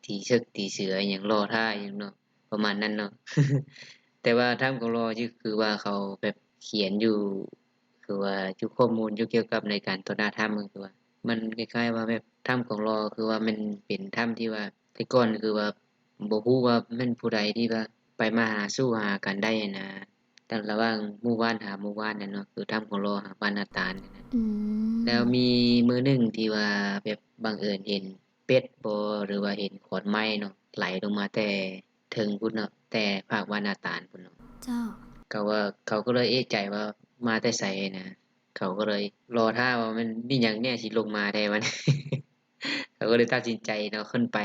ທີ່ເສິກທີ່ເສືອອີ່ຫຍັງ ລໍຖ້າອີ່ຫຍັງເນາະ ປະມານນັ້ນເນາະ. ແຕ່ວ່າຖ້ຳກອງລໍ ຄືວ່າເຂົາແບບຂຽນຢູ່ ຄືວ່າຢູ່ຂໍ້ມູນຢູ່ກ່ຽວກັບໃນການຕໍ່ໜ້າຖ້ຳ ຄືວ່າມັນຄ້າຍໆວ່າແບບຖ້ຳກອງລໍ ຄືວ່າມັນເປັນຖ້ຳທີ່ວ່າແຕ່ກ່ອນ ຄືວ່າບໍ່ຮູ້ວ່າແມ່ນຜູ້ໃດທີ່ວ່າໄປມາຫາສູ່ຫາກັນໄດ້ຫັ້ນນະ ຕາມລະຫວ່າງໝູ່ບ້ານຫາໝູ່ບ້ານນັ້ນເນາະ ຄືຖ້ຳກອງລໍຫາບ້ານນາຕານຫັ້ນນະ. ອືມ. ແລ້ວມີມື້ໜຶ່ງທີ່ວ່າແບບບັງເອີນເຫັນ ເປັດບໍ ຫຼືວ່າເຫັນຂອນໄມ້ເນາະ ໄຫຼລົງມາແຕ່ເທິງພຸ້ນເນາະ ແຕ່ພາກບ້ານນາຕານພຸ້ນເນາະ. ເຈົ້າ. ເຂົາວ່າ ເຂົາກໍເລີຍເອະໃຈວ່າມາແຕ່ໃສນະ ເຂົາກໍເລີຍລໍຖ້າວ່າມັນມີຫຍັງແນ່ຊິລົງມາແທ້ບັດນີ້ ເຂົາກໍເລີຍຕັດສິນໃຈເນາະ ຂຶ້ນໄປ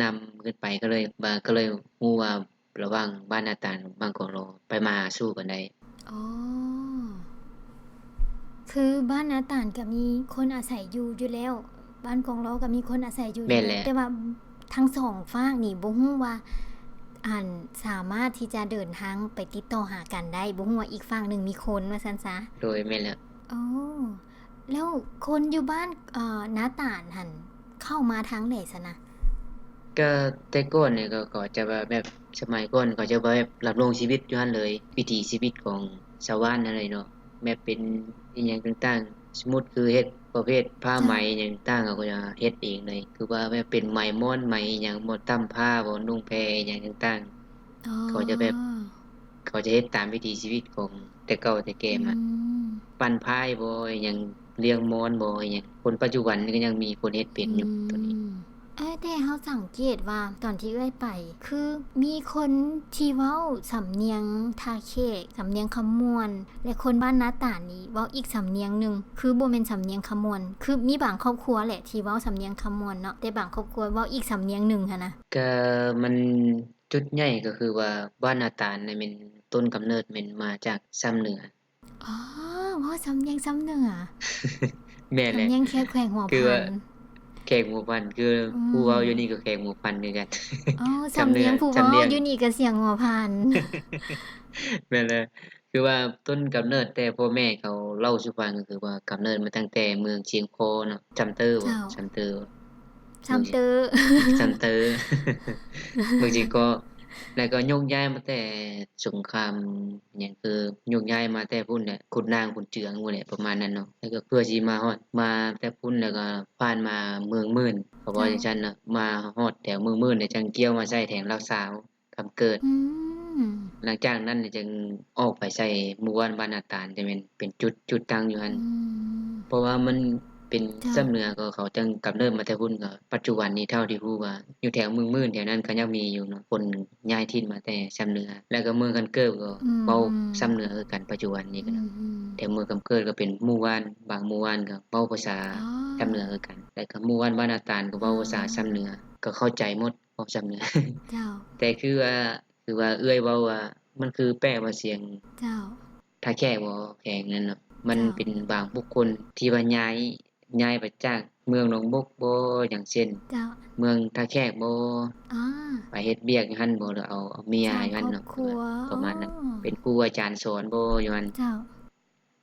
ນຳ ຂຶ້ນໄປ ກໍເລີຍວ່າ ກໍເລີຍຮູ້ວ່າ ລະຫວ່າງບ້ານນາຕານກັບບ້ານກອງລໍ ໄປມາຫາສູ່ກັນໄດ້. ອໍ ຄືບ້ານນາຕານກໍມີຄົນອາໄສຢູ່ຢູ່ແລ້ວ ບ້ານກອງລໍກໍມີຄົນອາໄສຢູ່ຢູ່ແລ້ວ. ແມ່ນແຫຼະ. ແຕ່ວ່າທັງສອງຟາກນີ້ບໍ່ຮູ້ວ່າ ອັນ ສາມາດທີ່ຈະເດີນທາງໄປຕິດຕໍ່ຫາກັນໄດ້ ບໍ່ຮູ້ວ່າອີກຟາກໜຶ່ງມີຄົນວ່າຊັ້ນຊະ. ໂດຍ ແມ່ນແລ້ວ. ອໍ ແລ້ວຄົນຢູ່ບ້ານ ເອີ ນາຕານຫັ້ນ ເຂົ້າມາທາງໃດຊັ້ນນະ? ກໍແຕ່ກ່ອນນີ້ ເຂົາ ເຂົາຈະວ່າແບບ ສະໄໝກ່ອນເຂົາຈະວ່າແບບດຳລົງຊີວິດຢູ່ຫັ້ນເລີຍ ວິຖີຊີວິດຂອງຊາວບ້ານຫັ້ນເລີຍເນາະ ແບບເປັນອີ່ຫຍັງຕ່າງໆ ສົມມຸດຄືເຮັດປະເພດຜ້າໄໝ ອືມ ຫຍັງຕ່າງ ເຂົາກໍຈະເຮັດເອງເລີຍ ຄືວ່າແບບເປັນໄໝມ້ອນ ໄໝອີ່ຫຍັງ ບໍ່ ຕ່ຳຜ້າບໍ ນຸ່ງແພອີ່ຫຍັງຕ່າງໆ ອໍ ເຂົາຈະແບບ ເຂົາຈະເຮັດຕາມວິຖີຊີວິດຂອງແຕ່ເກົ່າແຕ່ແກ່ມາ ອືມ ປັ່ນພາຍບໍ ອີ່ຫຍັງ ລ້ຽງມອນບໍ ອີ່ຫຍັງ ຄົນປັດຈຸບັນນີ້ກໍຍັງມີຄົນເຮັດເປັນຢູ່ ອືມ ໂຕນີ້. ເອີ ແຕ່ເຮົາສັງເກດວ່າຕອນທີ່ເອື້ອຍໄປ ຄືມີຄົນທີ່ເວົ້າສຳນຽງທ່າແຂກ ສຳນຽງຄຳມ່ວນ ແລະ ຄົນບ້ານນາຕານນີ້ເວົ້າອີກສຳນຽງໜຶ່ງ ຄືບໍ່ແມ່ນສຳນຽງຄຳມ່ວນ ຄືມີບາງຄອບຄົວແຫຼະທີ່ເວົ້າສຳນຽງຄຳມ່ວນເນາະ ແຕ່ບາງຄອບຄົວເວົ້າອີກສຳນຽງໜຶ່ງຫັ້ນນະ. ກໍມັນ ຈຸດໃຫຍ່ກໍຄືວ່າບ້ານນາຕານນີ້ແມ່ນ ຕົ້ນກຳເນີດແມ່ນມາຈາກຊຳເໜືອ. ອໍ ເວົ້າສຳນຽງຊຳເໜືອ. ແມ່ນແຫຼະ ສຳນຽງແຂວງຫົວພັນ ຄືວ່າແຂວງຫົວພັນ ຄື ອືມ ຜູ້ເວົ້າຢູ່ນີ້ກໍແຂວງຫົວພັນຄືກັນ. ອໍ ສຳນຽງຜູ້ເວົ້າຢູ່ນີ້ກໍສຽງຫົວພັນ. ແມ່ນແຫຼະ ຄືວ່າຕົ້ນກຳເນີດແຕ່ພໍ່ແມ່ເຂົາເລົ່າສູ່ຟັງ ກໍຄືວ່າກຳເນີດມາຕັ້ງແຕ່ເມືອງຊຽງຄໍເນາະ ຊຳເຕີບໍ ເຈົ້າ ຊຳເຕີ ຊຳເຕີ ຊຳເຕີ ເມືອງຊຽງຄໍ ແລ້ວກໍໂຍກຍ້າຍມາແຕ່ສົງຄາມຫຍັງ ຄືໂຍກຍ້າຍມາແຕ່ພຸ້ນແຫຼະ ຂຸນນາງ ຂຸນເຈືອງພຸ້ນແຫຼະ ປະມານນັ້ນເນາະ ແລ້ວກໍເພື່ອຊິມາຮອດ ມາແຕ່ພຸ້ນ ແລ້ວກໍຜ່ານມາເມືອງໝື່ນ ເຂົາເວົ້າ ເຈົ້າ ຈັ່ງຊັ້ນເນາະ ມາຮອດແຖວເມືອງໝື່ນ ແລ້ວຈັ່ງກ່ຽວມາໃສ່ແຖວຫຼັກຊາວ ກຳເກີດ ອືມ ຫຼັງຈາກນັ້ນຈຶ່ງອອກໄປໃສ່ໝູ່ບ້ານ ບ້ານນາຕານ ຈະແມ່ນເປັນຈຸດ ຈຸດຕັ້ງຢູ່ຫັ້ນ ອືມ ເພາະວ່າມັນ ເປັນ ເຈົ້າ ຊຳເໜືອ ກໍເຂົາຈັ່ງກຳເນີດມາແຕ່ພຸ້ນ. ກໍປັດຈຸບັນນີ້ເທົ່າທີ່ຮູ້ວ່າ ຢູ່ແຖວເມືອງໝື່ນແຖວນັ້ນກໍຍັງມີຢູ່ເນາະ ຄົນຍ້າຍຖິ່ນມາແຕ່ຊຳເໜືອ ແລ້ວກໍເມືອງຄຳເກີດກໍ ອືມ ເວົ້າຊຳເໜືອຄືກັນ ປັດຈຸບັນນີ້ກໍ ອືມໆ ແຖວເມືອງຄຳເກີດກໍເປັນໝູ່ບ້ານ ບາງໝູ່ບ້ານກໍເວົ້າພາສາ ອໍ ຊຳເໜືອຄືກັນ ແລ້ວກໍໝູ່ບ້ານ ບ້ານນາຕານກໍເວົ້າພາສາ ອໍ ຊຳເໜືອ ກໍເຂົ້າໃຈໝົດ ເວົ້າຊຳເໜືອ. ເຈົ້າ ແຕ່ຄືວ່າ ຄືວ່າເອື້ອຍເວົ້າວ່າ ມັນຄືແປວ່າສຽງ ເຈົ້າ ທ່າແຂກບໍ່ ແຂວງນັ້ນເນາະ ມັນ ເຈົ້າ ເປັນບາງບຸກຄົນທີ່ວ່າຍ້າຍ ຍ້າຍໄປຈາກເມືອງໜອງບົກບໍ່ ຢ່າງເຊັ່ນ ເຈົ້າ ເມືອງທ່າແຂກບໍ່ ອາ ໄປເຮັດວຽກຢູ່ຫັ້ນບໍ່ ຫຼືເອົາ ເອົາເມຍຢູ່ຫັ້ນເນາະ ປະມານນັ້ນ ເປັນຄູອາຈານສອນບໍ່ຢູ່ຫັ້ນ ເຈົ້າ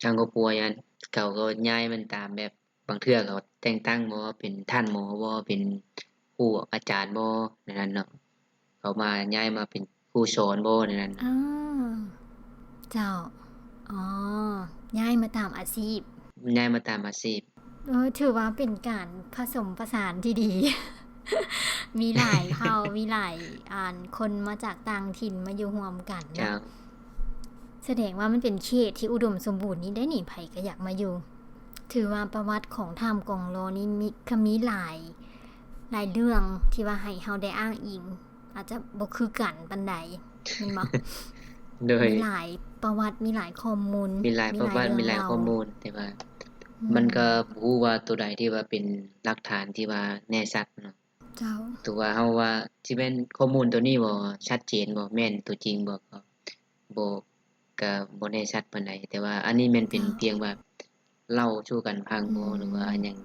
ທາງຄອບຄົວຢູ່ຫັ້ນ ເຂົາກໍຍ້າຍມັນຕາມແບບ ບາງເທື່ອເຂົາແຕ່ງຕັ້ງບໍ່ ເປັນທ່ານໝໍບໍ່ ເປັນຄູອາຈານບໍ່ ແນວນັ້ນເນາະ ເຂົາມາ ຍ້າຍມາເປັນຄູສອນບໍ່ ແນວນັ້ນ. ອາ ເຈົ້າ ອໍ ຍ້າຍມາຕາມອາຊີບ ຍ້າຍມາຕາມອາຊີບ. ເອີ ຖືວ່າເປັນການຜະສົມປະສານທີ່ດີ ມີຫຼາຍເຜົ່າ ມີຫຼາຍ ອັນ ຄົນມາຈາກຕ່າງຖິ່ນມາຢູ່ຮ່ວມກັນເນາະ. ເຈົ້າ ສະແດງວ່າມັນເປັນເຂດທີ່ອຸດົມສົມບູນນີ້ໄດ໋ນີ້ ໃຜກໍຢາກມາຢູ່. ຖືວ່າປະຫວັດຂອງຖ້ຳກອງລໍນີ້ມີ ກໍມີຫຼາຍ ຫຼາຍເລື່ອງທີ່ວ່າໃຫ້ເຮົາໄດ້ອ້າງອີງ ອາດຈະບໍ່ຄືກັນປານໃດ ແມ່ນບໍ່? ໂດຍ ມີຫຼາຍປະຫວັດ ມີຫຼາຍຂໍ້ມູນ ມີຫຼາຍປະຫວັດ ມີຫຼາຍເລື່ອງ ມີຫຼາຍຂໍ້ມູນ ແຕ່ວ່າ ອືມ ມັນກໍບໍ່ຮູ້ວ່າໂຕໃດທີ່ວ່າເປັນຫຼັກຖານທີ່ວ່າແນ່ຊັດເນາະ. ເຈົ້າ ຖືວ່າເຮົາວ່າຊິແມ່ນຂໍ້ມູນໂຕນີ້ບໍ່ ຊັດເຈນບໍ່ ແມ່ນຕົວຈິງບໍ່ ກໍບໍ່ ກໍບໍ່ແນ່ຊັດປານໃດ ແຕ່ວ່າອັນນີ້ແມ່ນເປັນ ເຈົ້າ ພຽງວ່າເລົ່າສູ່ກັນຟັງບໍ່ ອືມ ຫຼືວ່າຫຍັງ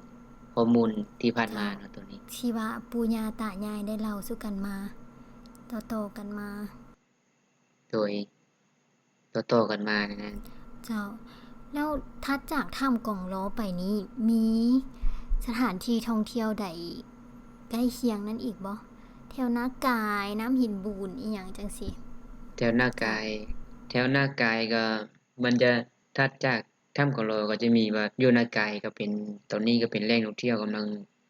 ຂໍ້ມູນທີ່ຜ່ານມາເນາະ ເຈົ້າ ໂຕນີ້ ທີ່ວ່າປູ່ຍ່າຕາຍາຍໄດ້ເລົ່າສູ່ກັນມາ ຕໍ່ໆກັນມາ. ໂດຍ ຕໍ່ໆກັນມານັ້ນ. ເຈົ້າ ແລ້ວຖັດຈາກຖ້ຳກອງລໍໄປນີ້ ມີສະຖານທີ່ທ່ອງທ່ຽວໃດໃກ້ຄຽງນັ້ນອີກບໍ່? ແຖວນາກາຍ ນ້ຳຫີນບູນ ອີ່ຫຍັງຈັ່ງຊີ້. ແຖວນາກາຍ ເຈົ້າ ແຖວນາກາຍກໍມັນຈະຖັດຈາກຖ້ຳກອງລໍ ກໍຈະມີວ່າຢູ່ນາກາຍກໍເປັນ ຕອນນີ້ກໍເປັນແຫຼ່ງທ່ອງທ່ຽວກຳລັງ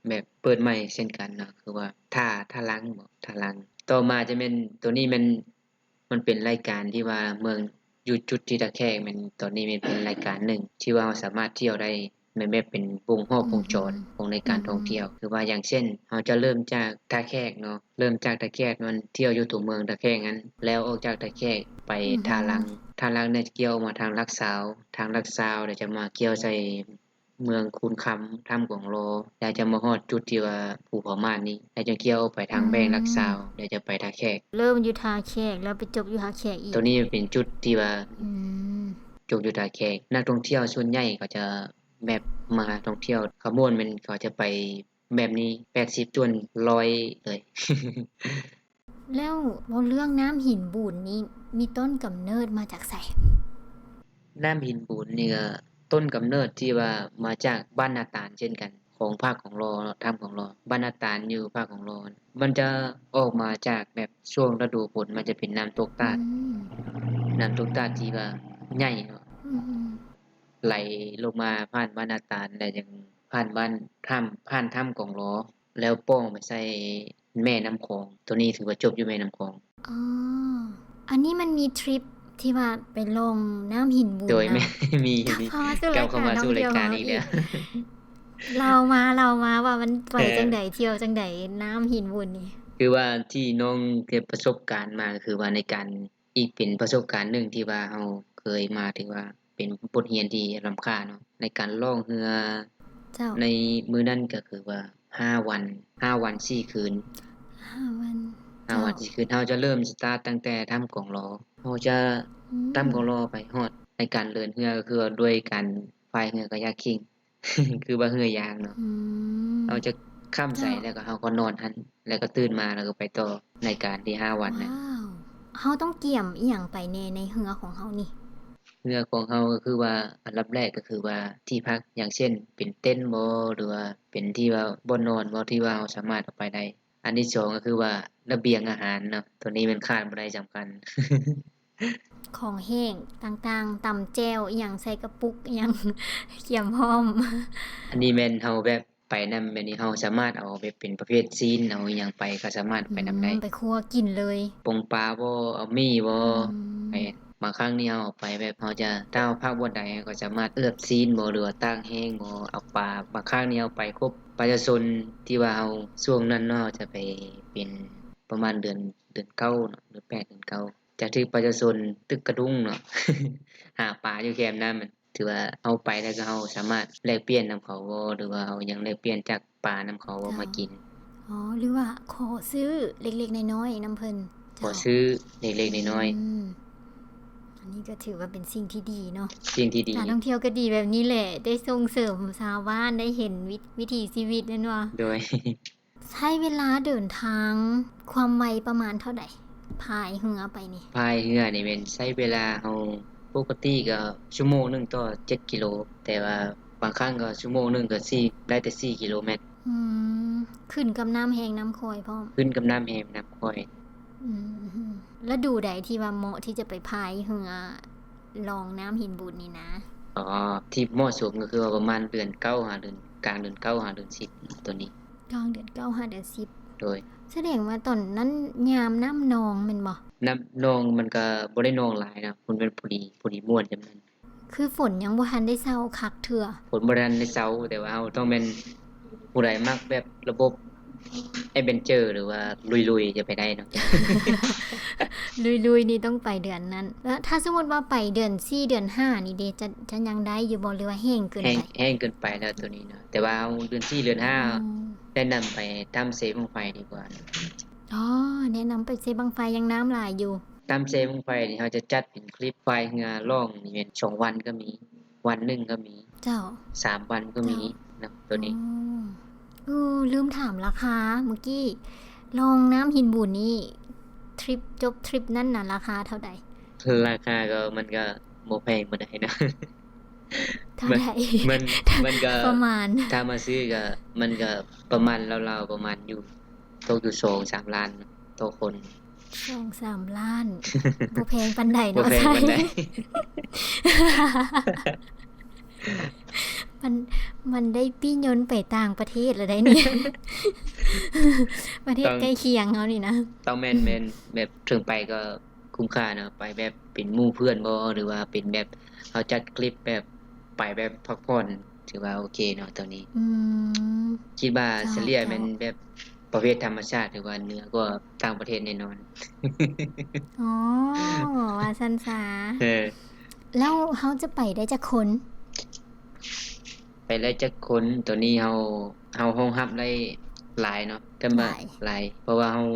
ແບບເປີດໃໝ່ເຊັ່ນກັນເນາະ ຄືວ່າທ່າ ທ່າລັງບໍ? ທ່າລັງ ຕໍ່ມາຈະແມ່ນ ໂຕນີ້ແມ່ນ ມັນເປັນລາຍການທີ່ວ່າເມືອງ ຢູ່ຈຸດທີ່ທ່າແຂກ ແມ່ນຕອນນີ້ແມ່ນເປັນລາຍການໜຶ່ງທີ່ວ່າເຮົາສາມາດທ່ຽວໄດ້ ແມ່ນແບບເປັນວົງຮອບ ອືມ ວົງຈອນຂອງໃນການ ອືມ ທ່ອງທ່ຽວ ຄືວ່າຢ່າງເຊັ່ນ ເຮົາຈະເລີ່ມຈາກທ່າແຂກເນາະ ເລີ່ມຈາກທ່າແຂກ ມັນທ່ຽວຢູ່ຕົວເມືອງທ່າແຂກຫັ້ນ ແລ້ວອອກຈາກທ່າແຂກໄປ ອືມ ທ່າລັງ ທ່າລັງນີ້ຈະກ່ຽວອອກມາທາງຫຼັກຊາວ ທາງຫຼັກຊາວແລ້ວຈະມາກ່ຽວໃສ່ ເມືອງຄູນຄຳ ຖ້ຳກອງລໍ ແລ້ວຈະມາຮອດຈຸດທີ່ວ່າພູເຂົາໝາດນີ້ ແລ້ວຈະກ່ຽວອອກໄປທາງ ອືມ ແບງຫຼັກຊາວ ແລ້ວຈະໄປທ່າແຂກ ເລີ່ມຢູ່ທ່າແຂກ ແລ້ວໄປຈົບຢູ່ທ່າແຂກອີກ. ໂຕນີ້ເປັນຈຸດທີ່ວ່າ ອືມ ຈົບຢູ່ທ່າແຂກ ນັກທ່ອງທ່ຽວສ່ວນໃຫຍ່ເຂົາຈະແບບມາທ່ອງທ່ຽວ ຂະບວນແມ່ນເຂົາຈະໄປແບບນີ້ ແປດສິບສ່ວນຮ້ອຍເລີຍ. ແລ້ວເວົ້າເລື່ອງນ້ຳຫີນບູນນີ້ ມີຕົ້ນກຳເນີດມາຈາກໃສ? ນ້ຳຫີນບູນນີ້ກໍຕົ້ນກຳເນີດທີ່ວ່າມາຈາກບ້ານນາຕານເຊັ່ນກັນ ຂອງພາກຂອງລໍເນາະ ຖ້ຳຂອງລໍ ບ້ານນາຕານຢູ່ພາກຂອງລໍ ມັນຈະອອກມາຈາກແບບຊ່ວງລະດູຝົນ ມັນຈະເປັນນ້ຳຕົກຕາດ ອືມ ນ້ຳຕົກຕາດທີ່ວ່າໃຫຍ່ເນາະ ອືມ ໄຫຼລົງມາຜ່ານບ້ານນາຕານ ແລ້ວຍັງຜ່ານບ້ານຖ້ຳ ຜ່ານຖ້ຳກອງລໍ ແລ້ວປ່ອງໄປໃສ່ແມ່ນ້ຳຂອງ ໂຕນີ້ຖືວ່າຈົບຢູ່ແມ່ນ້ຳຂອງ. ອໍ ອັນນີ້ມັນມີທຣິບທີ່ວ່າໄປລ່ອງນ້ຳຫີນບູນ ໂດຍ ນະ ມີ ມີ ກັບເຂົ້າມາສູ່ລາຍການ ກັບເຂົ້າມາສູ່ລາຍການອີກແລ້ວ ເລົ່າມາ ເລົ່າມາວ່າມັນໄປ ເອີ ຈັ່ງໃດ ທ່ຽວຈັ່ງໃດ ນ້ຳຫີນບູນນີ້? ຄືວ່າທີ່ນ້ອງເກັບປະສົບການມາ ຄືວ່າໃນການ ອີກເປັນປະສົບການໜຶ່ງທີ່ວ່າເຮົາເຄີຍມາ ຖືວ່າເປັນບົດຮຽນທີ່ລ້ຳຄ່າເນາະ ໃນການລ່ອງເຮືອ ເຈົ້າ ໃນມື້ນັ້ນກໍຄືວ່າຫ້າວັນ ຫ້າວັນສີ່ຄືນ ຫ້າວັນ ຫ້າວັນ ເຈົ້າ ສີ່ຄືນ ເຮົາຈະເລີ່ມສະຕາດຕັ້ງແຕ່ຖ້ຳກອງລໍ ເຮົາຈະ ອືມ ຖ້ຳກອງລໍໄປຮອດ ໃນການເດີນເຮືອກໍຄືວ່າດ້ວຍການພາຍເຮືອກາຍັກຄີງ ຄືວ່າເຮືອຢາງເນາະ ອືມ ເຮົາຈະຄ້ຳໃສ່ ເຈົ້າ ແລ້ວກໍເຮົາກໍນອນຫັ້ນ ແລ້ວກໍຕື່ນມາ ແລ້ວກໍໄປຕໍ່ໃນການທີ່ຫ້າວັນນັ້ນ. ວ້າວ ເຮົາຕ້ອງກຽມອີ່ຫຍັງໄປແດ່ໃນເຮືອຂອງເຮົານີ້? ເຮືອຂອງເຮົາກໍຄືວ່າ ອັນດັບແລກກໍຄືວ່າທີ່ພັກ ຢ່າງເຊັ່ນ ເປັນເຕັນບໍ ຫຼືວ່າເປັນທີ່ວ່າບ່ອນນອນບໍ ທີ່ວ່າເຮົາສາມາດເອົາໄປໄດ້. ອັນທີສອງກໍຄືວ່າລະບຽງອາຫານເນາະ ໂຕນີ້ແມ່ນຂາດບໍ່ໄດ້ ສຳຄັນ ຂອງແຫ້ງຕ່າງໆ ຕຳແຈ່ວອີ່ຫຍັງ ໃສ່ກະປຸກອີ່ຫຍັງ ກຽມພ້ອມ. ອັນນີ້ແມ່ນເຮົາແບບໄປນຳ ແບບນີ້ເຮົາສາມາດເອົາແບບເປັນປະເພດຊີ້ນ ເອົາອີ່ຫຍັງໄປກໍສາມາດເອົາໄປນຳໄດ້ ອືມ ໄປຄົວກິນເລີຍ ປົງປາບໍ ເອົາໝີ່ບໍ ອືມ ໄປ ບາງຄັ້ງນີ້ເຮົາອອກໄປແບບເຮົາຈະ ຖ້າເຮົາພັກບ່ອນໃດ ເຮົາກໍສາມາດເອືອບຊີ້ນບໍ ຫຼືວ່າຕາກແຫ້ງບໍ ເອົາປາ. ບາງຄັ້ງນີ້ເຮົາໄປຄົບປະຊາຊົນທີ່ວ່າເຮົາ ຊ່ວງນັ້ນເນາະ ເຮົາຈະໄປເປັນປະມານເດືອນ ເດືອນເກົ້າເນາະ ເດືອນແປດ ເດືອນເກົ້າ ຈະຖືກປະຊາຊົນຕຶກກະດຸ້ງເນາະ ຫາປາຢູ່ແຄມນ້ຳ. ຖືວ່າເຮົາໄປແລ້ວກໍເຮົາສາມາດແລກປ່ຽນນຳເຂົາບໍ ຫຼືວ່າເຮົາຍັງແລກປ່ຽນຈັກປານຳເຂົາບໍ ເຈົ້າ ມາກິນ. ອໍ ຫຼືວ່າຂໍຊື້ເລັກໆນ້ອຍໆນຳເພິ່ນ. ຂໍ ເຈົ້າ ຊື້ເລັກໆນ້ອຍໆ. ອືມ ອັນນີ້ກໍຖືວ່າເປັນສິ່ງທີ່ດີເນາະ ສິ່ງທີ່ດີ. ການທ່ອງທ່ຽວກໍດີແບບນີ້ແຫຼະ ໄດ້ສົ່ງເສີມຊາວບ້ານ ໄດ້ເຫັນວິ ວິຖີຊີວິດແມ່ນບໍ່? ໂດຍ. ໃຊ້ເວລາເດີນທາງຄວາມໄວປະມານເທົ່າໃດ? ພາຍເຮືອໄປນີ້ ພາຍເຮືອນີ້ແມ່ນໃຊ້ເວລາເຮົາ ປົກກະຕິກໍຊົ່ວໂມງໜຶ່ງຕໍ່ເຈັດກິໂລ ແຕ່ວ່າບາງຄັ້ງກໍຊົ່ວໂມງໜຶ່ງກໍສີ່ ໄດ້ແຕ່ສີ່ກິໂລແມັດ. ອືມ ຂຶ້ນກັບນ້ຳແຮງນ້ຳຄ່ອຍພ້ອມ. ຂຶ້ນກັບນ້ຳແຮງນ້ຳຄ່ອຍ. ອືມ ລະດູໃດທີ່ວ່າເໝາະທີ່ຈະໄປພາຍເຮືອລ່ອງນ້ຳຫີນບູດນີ້ນະ? ອໍ ທີ່ເໝາະສົມກໍຄືວ່າປະມານເດືອນເກົ້າຫາເດືອນ ກາງເດືອນເກົ້າຫາເດືອນສິບ ໂຕນີ້. ກາງເດືອນເກົ້າຫາເດືອນສິບ. ໂດຍ. ສະແດງວ່າຕອນນັ້ນຍາມນ້ຳນອງແມ່ນບໍ່? ນ້ຳນອງມັນກໍບໍ່ໄດ້ນອງຫຼາຍນະ ມັນເປັນພໍດີ ພໍດີມ່ວນຈຳນັ້ນ. ຄືຝົນຍັງບໍ່ທັນໄດ້ເຊົາຄັກເທື່ອ. ຝົນບໍ່ທັນໄດ້ເຊົາ ແຕ່ວ່າເຮົາຕ້ອງແມ່ນຜູ້ໃດມັກແບບລະບົບແອດເວັນເຈີ ຫຼືວ່າລຸຍໆ ຈະໄປໄດ້ເນາະ. ລຸຍໆນີ້ຕ້ອງໄປເດືອນນັ້ນ. ແລ້ວຖ້າສົມມຸດວ່າໄປເດືອນສີ່ ເດືອນຫ້ານີ້ເດ ຈະ ຈະຍັງໄດ້ຢູ່ບໍ່ ຫຼືວ່າແຫ້ງເກີນໄປ? ແຫ້ງ ແຫ້ງເກີນໄປແລ້ວໂຕນີ້ເນາະ. ແຕ່ວ່າເຮົາເດືອນສີ່ ເດືອນຫ້າ ອືມ ແນະນຳໄປຖ້ຳເຊບັ້ງໄຟດີກວ່າ. ອໍ ແນະນຳໄປເຊບັ້ງໄຟ ຍັງນ້ຳຫຼາຍຢູ່. ຖ້ຳເຊບັ້ງໄຟນີ້ເຮົາຈະຈັດເປັນທຣິບພາຍເຮືອລ່ອງນີ້ແມ່ນສອງວັນກໍມີ ວັນໜຶ່ງກໍມີ. ເຈົ້າ. ສາມວັນກໍມີ ເຈົ້າ ນະ ໂຕນີ້. ອໍ ເອີ ລືມຖາມລາຄາ ມື້ກີ້ລ່ອງນ້ຳຫີນບູນນີ້ ທຣິບ ຈົບທຣິບນັ້ນນະ ລາຄາເທົ່າໃດ? ລາຄາກໍ ມັນກໍບໍ່ແພງປານໃດເນາະ. ເທົ່າໃດ? ມັນ ມັນກໍປະມານ ຖ້າມາຊື້ກໍ ມັນກໍປະມານລາວໆ ປະມານຢູ່ ຕົກຢູ່ສອງສາມລ້ານຕໍ່ຄົນ. ສອງສາມລ້ານ ບໍ່ແພງປານໃດເນາະ. ບໍ່ແພງປານໃດ. ມັນ ມັນໄດ້ປີ້ຍົນໄປຕ່າງປະເທດແລ້ວໃດນີ້ ປະເທດໃກ້ຄຽງເຮົານີ້ນະ. ຕ້ອງແມ່ນ ແມ່ນແບບເຖິງໄປກໍຄຸ້ມຄ່າເນາະ ໄປແບບເປັນໝູ່ເພື່ອນບໍ ຫຼືວ່າເປັນແບບເຮົາຈັດທຣິບແບບໄປແບບພັກຜ່ອນ ຖືວ່າໂອເຄເນາະໂຕນີ້. ອືມ ຄິດວ່າ ເຈົ້າ ສະເລ່ຍ ເຈົ້າ ແມ່ນແບບປະເພດທຳມະຊາດ ຖືວ່າເໜືອກວ່າຕ່າງປະເທດແນ່ນອນ. ອໍ ວ່າຊັ້ນຊະ. ເອີ ແລ້ວເຮົາຈະໄປໄດ້ຈັກຄົນ? ໄປໄດ້ຈັກຄົນ? ໂຕນີ້ເຮົາ ເຮົາຮອງຮັບໄດ້ຫຼາຍເນາະ ແຕ່ວ່າ ຫຼາຍ ຫຼາຍ ເພາະວ່າເຮົາ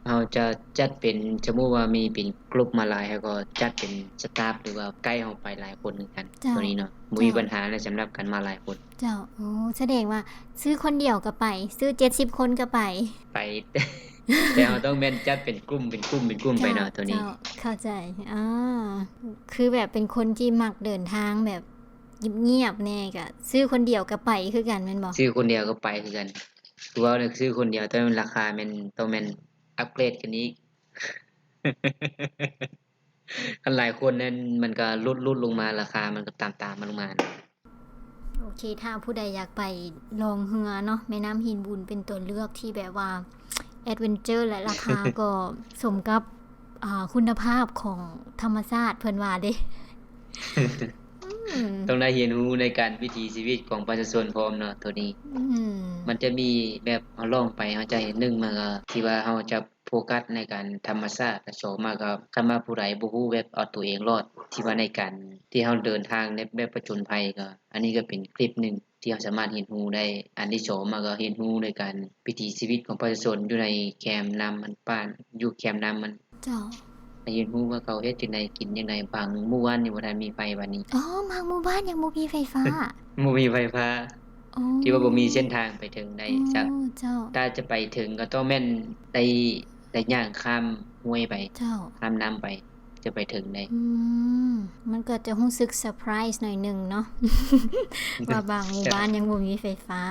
ເຮົາຈະຈັດເປັນ ສົມມຸດວ່າມີເປັນກຣຸບມາຫຼາຍ ເຮົາກໍຈັດເປັນສະຕາຟ ຫຼືວ່າໄກເຮົາໄປຫຼາຍຄົນຄືກັນ. ເຈົ້າ ໂຕນີ້ເນາະ ບໍ່ມີ ເຈົ້າ ບັນຫາໃນສຳລັບການມາຫຼາຍຄົນ. ເຈົ້າ. ໂອ້ ສະແດງວ່າຊື້ຄົນດຽວກໍໄປ ຊື້ເຈັດສິບຄົນກໍໄປ. ໄປ ແຕ່ເຮົາຕ້ອງແມ່ນຈັດເປັນກຸ່ມ ເປັນກຸ່ມ ເປັນກຸ່ມໄປເນາະ ເຈົ້າ ໂຕນີ້. ເຈົ້າ ເຂົ້າໃຈ. ອໍ ຄືແບບເປັນຄົນທີ່ມັກເດີນທາງແບບງຽບໆແດ່ ກໍຊື້ຄົນດຽວກໍໄປຄືກັນແມ່ນບໍ່? ຊື້ຄົນດຽວກໍໄປຄືກັນ. ຄືເວົ້າແລ້ວ ຊື້ຄົນດຽວຕ້ອງແມ່ນ ລາຄາແມ່ນ ຕ້ອງແມ່ນອັບເກຣດຂຶ້ນອີກ. ຄັນຫຼາຍຄົນນັ້ນ ມັນກໍຫຼຸດ ຫຼຸດລົງມາ ລາຄາມັນກໍຕາມ ຕາມມັນລົງມາ. ໂອເຄ ຖ້າຜູ້ໃດຢາກໄປລ່ອງເຮືອເນາະ ແມ່ນ້ຳຫີນບູນເປັນຕົວເລືອກທີ່ແບບວ່າແອດເວັນເຈີ ແລະ ລາຄາກໍສົມກັບ ອ່າ ຄຸນນະພາບຂອງທຳມະຊາດເພິ່ນວ່າເດ້. ອືມ ຕ້ອງໄດ້ຮຽນຮູ້ໃນການວິຖີຊີວິດຂອງປະຊາຊົນພ້ອມເນາະ ໂຕນີ້. ອືມ ມັນຈະມີແບບເຮົາລ່ອງໄປ ເຮົາຈະເຫັນ ໜຶ່ງ ມາກໍທີ່ວ່າເຮົາຈະ ໂຟກັສໃນການທຳມະຊາດ ແລະ ສອງມາກໍ ຄັນວ່າຜູ້ໃດບໍ່ຮູ້ແບບເອົາໂຕເອງລອດ ທີ່ວ່າໃນການທີ່ເຮົາເດີນທາງໃນແບບຜະຈົນໄພ ກໍ ອັນນີ້ກໍເປັນຄລິບໜຶ່ງທີ່ເຮົາສາມາດຮຽນຮູ້ໄດ້. ອັນທີສອງມາກໍຮຽນຮູ້ໃນການວິຖີຊີວິດຂອງປະຊາຊົນຢູ່ໃນແຄມນ້ຳມັນປານ ຢູ່ແຄມນ້ຳມັນ. ເຈົ້າ. ໄດ້ຮຽນຮູ້ວ່າເຂົາເຮັດຈັ່ງໃດ ກິນຈັ່ງໃດ. ບາງໝູ່ບ້ານຍັງບໍ່ທັນມີໄຟບາດນີ້. ອໍ ບາງໝູ່ບ້ານຍັງບໍ່ມີໄຟຟ້າ. ບໍ່ມີໄຟຟ້າ. ອໍ ທີ່ວ່າບໍ່ມີເສັ້ນທາງໄປເຖິງໄດ້. ອໍ ເຈົ້າ. ຖ້າຈະໄປເຖິງກໍຕ້ອງແມ່ນໄດ້ ໄດ້ຍ່າງຂ້າມຫ້ວຍໄປ. ເຈົ້າ. ຂ້າມນ້ຳໄປ ຈະໄປເຖິງໄດ້. ອືມ ມັນກໍຈະຮູ້ສຶກເຊີໄພຣສ໌ໜ້ອຍໜຶ່ງເນາະ ວ່າບາງໝູ່ບ້ານຍັງບໍ່ມີໄຟຟ້າ.